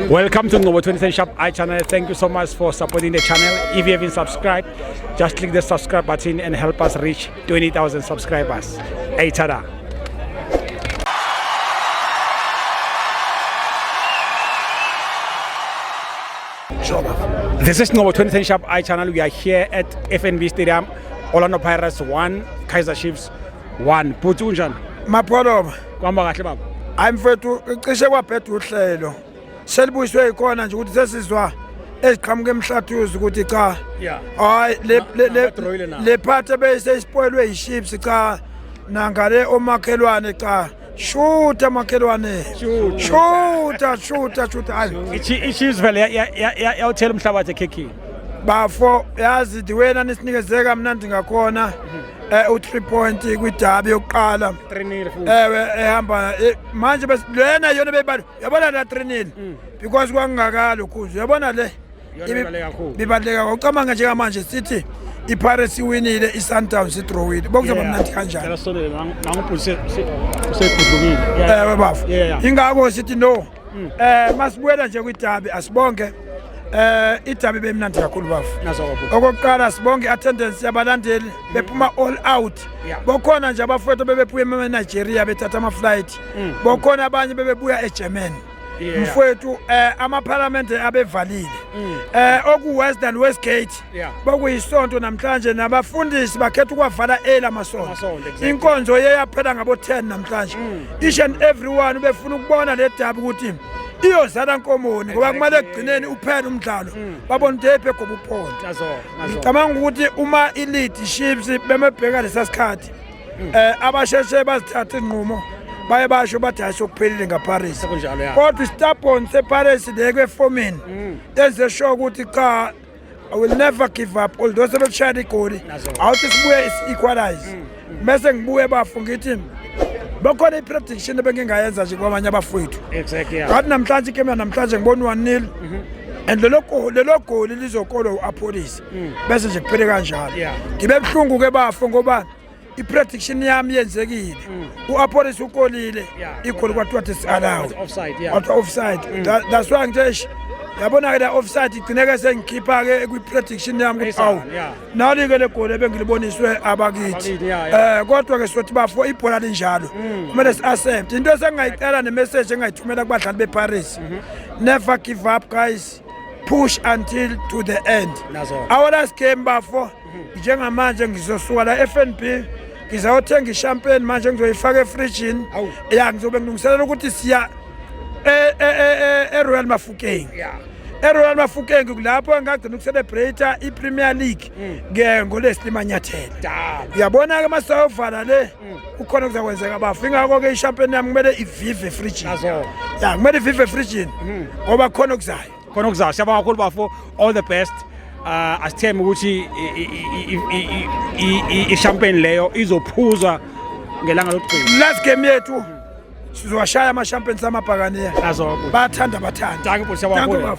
Welcome to Ngobo 20 Shop I channel. Thank you so much for supporting the channel. If you haven't subscribed, just click the subscribe button and help us reach 20,000 subscribers. Hey, tada. This is Ngobo 20 Shop I channel. We are here at FNB Stadium. Orlando Pirates 1, Kaizer Chiefs 1. Bhuti unjani? Mapholoba. Kuhamba kahle baba. Hayi mfethu cishe kwabheda uhlelo. Selibuyiswe yikhona nje ukuthi sesizwa eziqhamuka emhlathuzi ukuthi cha. Hayi le le le part ebeyiseyispoilwe yiChiefs cha nangale omakhelwane cha. Shoota makhelwane. Shoota shoota shoota hayi. IChiefs vele yawuthela umhlabathi ekhekhini. Bafo yazi the way nanisinikeze kamnandi ngakhona u3 point kwidabi yokuqala. 3-0 futhi. Ewe ehamba manje bese lena yona beyibala yabona la 3-0 because kwakungakalo kuzo yabona le bibaluleka kakhulu. Njengamanje sithi iPirates iwinile iSundowns idrawile bokuzoba mnandi kanjani? Ewe bafo ingakho sithi no masibuyela nje kwidabi asibonke idabi bemnandi kakhulu bafo. Okokuqala sibonke attendance yabalandeli bephuma all out. Bokhona nje abafowethu bebebuya eNigeria bethatha ama-flight. Bokhona abanye bebebuya eGermany. Mfowethu amaphalamende abevalile. Oku West and Westgate bokuyisonto namhlanje nabafundisi bakhetha ukwavala ela amasonto. Inkonzo yeyaphela ngabo 10 namhlanje. Each and everyone ubefuna ukubona le dabi ukuthi iyozala nkomoni ngoba kumele ekugcineni uphele umdlalo. Babona ukuthi ephe goba uphondo. Ngicabanga ukuthi uma ilead Chiefs bemebheka lesa sikhathi abasheshe bazithatha inqumo baye basho bathi hayi sokuphelile ngaParis. Kodwa istubborn seParis le kwefomini enze sure ukuthi cha I will never give up although sebekushaya igoli awuthi sibuye equalize bese ngibuye bafu ngithi bakhona i-prediction ebengingayenza nje kwabanye abafowethu. Ngathi namhlanje igame namhlanje ngibona 1-0 and lelo goli lizokolwa u-Appollis bese nje kuphele kanjalo. Ngibe buhlungu ke bafo ngoba i-prediction yami yenzekile. U-Appollis ukolile igoli kwathiwa disallowed. Kwathiwa offside. That's why ngithe yabona ke la offside igcineke sengikhipha ke kwi-prediction yami ukuthi awu nali ke le goli ebengiliboniswe abakithi. Kodwa ke sothi bafo ibhola linjalo. Kumele si-accept. Into esengingayicela ne-message engayithumela kubadlali beParis. Never give up guys. Push until to the end. Our last game bafo njengamanje ngizosuka la FNB ngizayothenga ishampagne manje ngizoyifaka efrijini. Ya ngizobe ngilungiselela ukuthi siya eRoyal Mafokeng. eRoyal Mafokeng kulapho engagcina ukucelebrate iPremier League ngoLeslie Manyathela. Uyabona ke masayovala le kukhona kuzakwenzeka bafo ingakho ke ishampagne yami kumele ivive efrijini. Ya kumele ivive efrijini ngoba khona okuzayo. Khona okuzayo. Siyabonga kakhulu bafo, all the best. Asithembe ukuthi i-champagne leyo izophuzwa ngelanga lokugcina. Last game yethu sizowashaya ama-champagne samabhakaniya. Bathanda bathanda. Dankie bhuti, siyabonga kakhulu.